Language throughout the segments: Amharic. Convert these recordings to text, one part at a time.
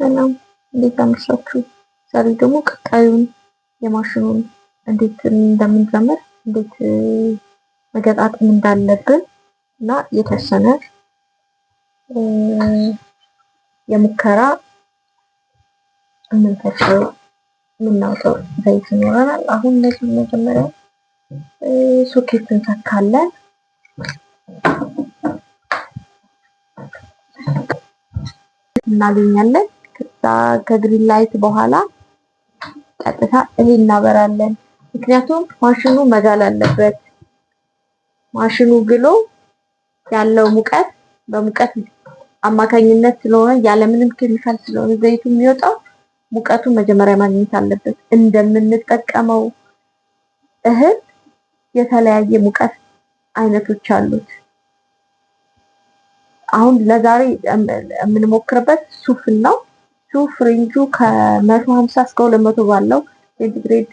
ሰላም እንዴት አመሻችሁ። ዛሬ ደግሞ ቀጣዩን የማሽኑን እንዴት እንደምንጀምር፣ እንዴት መገጣጠም እንዳለብን እና የተወሰነ የሙከራ የምንፈጨው የምናወጣው ዘይት ይኖረናል። አሁን እነዚህ መጀመሪያ ሶኬት እንሰካለን። እናገኛለን። ከዛ ከ green light በኋላ ቀጥታ ይሄ እናበራለን። ምክንያቱም ማሽኑ መጋል አለበት። ማሽኑ ግሎ ያለው ሙቀት በሙቀት አማካኝነት ስለሆነ፣ ያለምንም ኬሚካል ስለሆነ ዘይቱ የሚወጣው፣ ሙቀቱ መጀመሪያ ማግኘት አለበት። እንደምንጠቀመው እህል የተለያየ ሙቀት አይነቶች አሉት። አሁን ለዛሬ የምንሞክርበት ሱፍን ነው። ሱፍ range ኡ ከ150 እስከ 200 ባለው ሴንቲግሬድ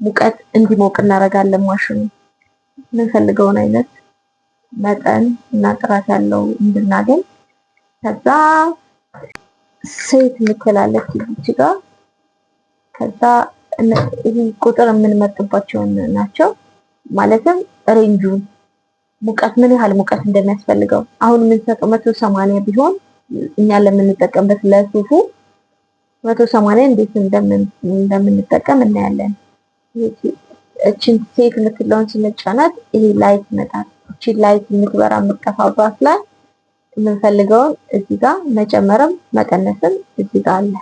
ሙቀት እንዲሞቅ እናደርጋለን። ማሽኑ የምንፈልገውን አይነት መጠን እና ጥራት ያለው እንድናገኝ። ከዛ set የምትላለች እዚች ጋር። ከዛ ይህ ቁጥር የምንመርጥባቸውን ናቸው። ማለትም range ኡን ሙቀት ምን ያህል ሙቀት እንደሚያስፈልገው፣ አሁን የምንሰጠው 180 ቢሆን እኛ ለምንጠቀምበት ለሱፉ 180 እንዴት እንደምንጠቀም እናያለን። እችን set የምትለውን ስንጫናት ይሄ light ይመጣል። እችን light የምትበራ የምትጠፋባት ላይ የምንፈልገውን እዚህ ጋር መጨመርም መቀነስም እዚህ ጋር አለ።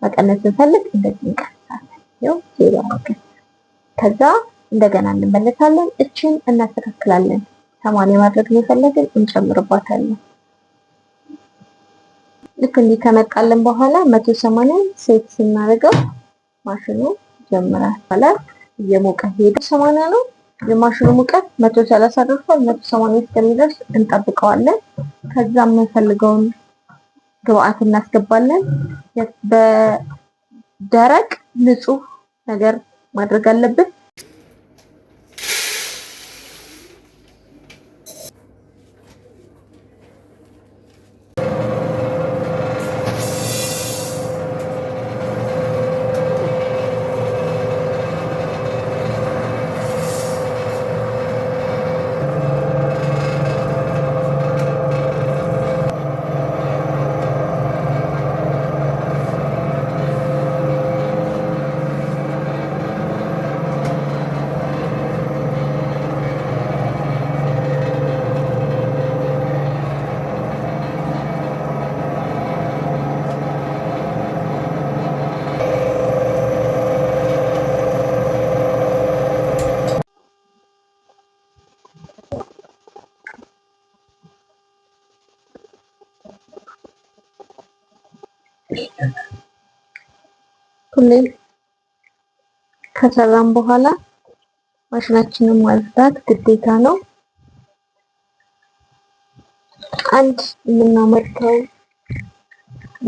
መቀነስ ስንፈልግ እንደዚህ እንቀንሳለን። ይኸው 0 አድርገን ከዛ እንደገና እንመለሳለን። እችን እናስተካክላለን። 80 ማድረግ ነው የፈለግን፣ እንጨምርባታለን። ልክ እንዲህ ከመጣልን በኋላ 180 set ስናደርገው ማሽኑ ይጀምራል። ማለት እየሞቀ ሄደ። 80 ነው የማሽኑ ሙቀት፣ 130 ደርሷል። 180 እስከሚደርስ እንጠብቀዋለን። ከዛ የምንፈልገውን ግብአት እናስገባለን። በደረቅ ንጹህ ነገር ማድረግ አለብን። ሁሌም ከሰራን በኋላ ማሽናችንን ማጽዳት ግዴታ ነው። አንድ የምናመርተው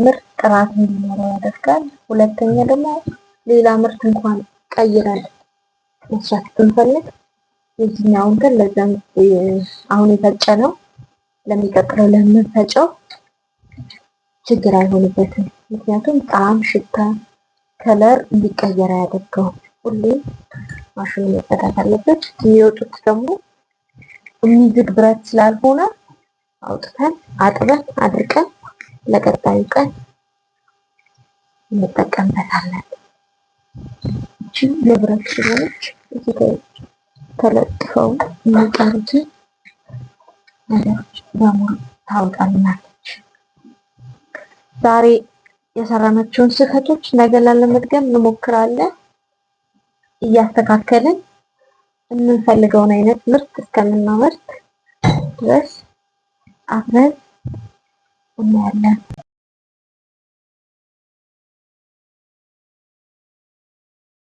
ምርት ጥራት እንዲኖረው ያደርጋል። ሁለተኛ ደግሞ ሌላ ምርት እንኳን ቀይረን መስራት ብንፈልግ የዚህኛውን ግን ለዛም አሁን የፈጨነው ለሚቀጥለው ለምንፈጨው ችግር አይሆንበትም። ምክንያቱም ጣዕም፣ ሽታ፣ color እንዲቀየር አያደርገውም። ሁሌም ማሽኑ መጸዳት አለበት። የሚወጡት ደግሞ የሚዝግ ብረት ስላልሆነ አውጥተን አጥበን አድርቀን ለቀጣዩ ቀን እንጠቀምበታለን። እቺ የብረት ስለሆነች እዚህ ላይ ተለጥፈው የሚቀሩትን ነገሮች በሙሉ ታወጣልናለች። ዛሬ የሰራናቸውን ስህተቶች ነገ ላለመድገም እንሞክራለን። እያስተካከልን የምንፈልገውን አይነት ምርት እስከምናመርት ድረስ አብረን እናያለን።